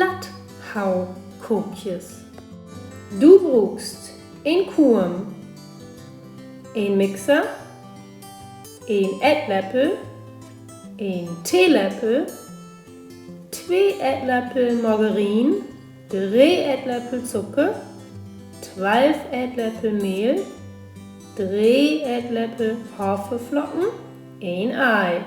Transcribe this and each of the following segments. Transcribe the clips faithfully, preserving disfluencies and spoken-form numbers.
Platthaukookjes. Du bruukst en Kumm, en Mixer, en Eetlepel, en Teelepel, twee Eetlepel Margarine, dree Eetlepel Zucker, twalf Eetlepel Mehl, dree Eetlepel Haferflocken, een Ei.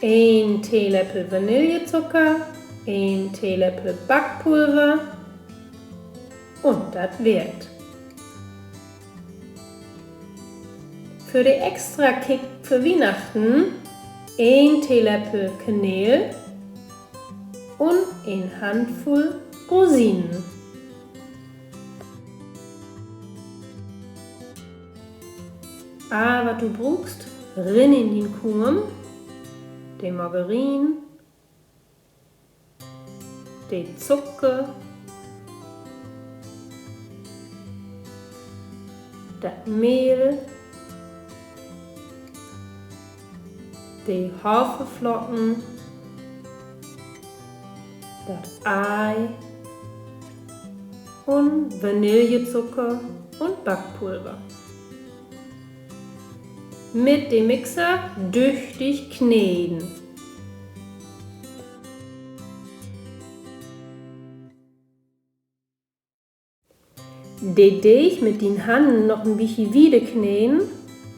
Een Teelepel Vanillezucker, een Teelepel Backpulver un dat weer 't. För de extra Kick för Wiehnachten een Teelepel Kaneel un en Handvull Rosinen. All, wat du bruukst, rin in dien Kumm: de Margarine, de Zucker, dat Mehl, de Haferflocken, dat Ei un Vanillezucker un Backpulver. Mit de Mixer düchtig kneden. De Deeg mit dien Hannen noch en bietje wieder kneden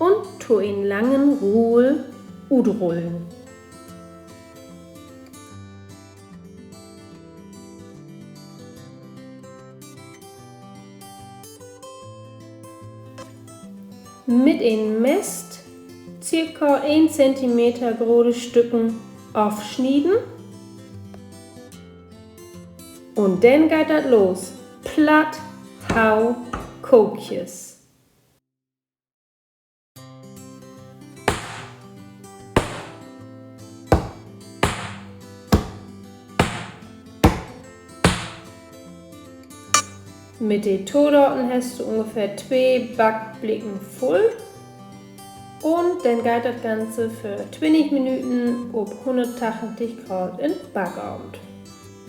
un to en langen Rull utrullen. Mit en Mest zirka een Zentimeter grote Stücken ofsnieden. Un denn geiht dat los: Platthaukookjes. Mit de Todaten hest du ungefähr twee Backblicken vull. Un denn geiht dat Ganze för twintig Minüten op hunnerttachentig Graad in Backaven.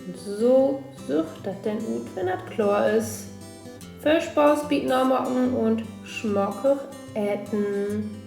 Un so süht dat denn ut, wenn dat klaar is. Veel Spaaß bi't Namaken un smackig eten!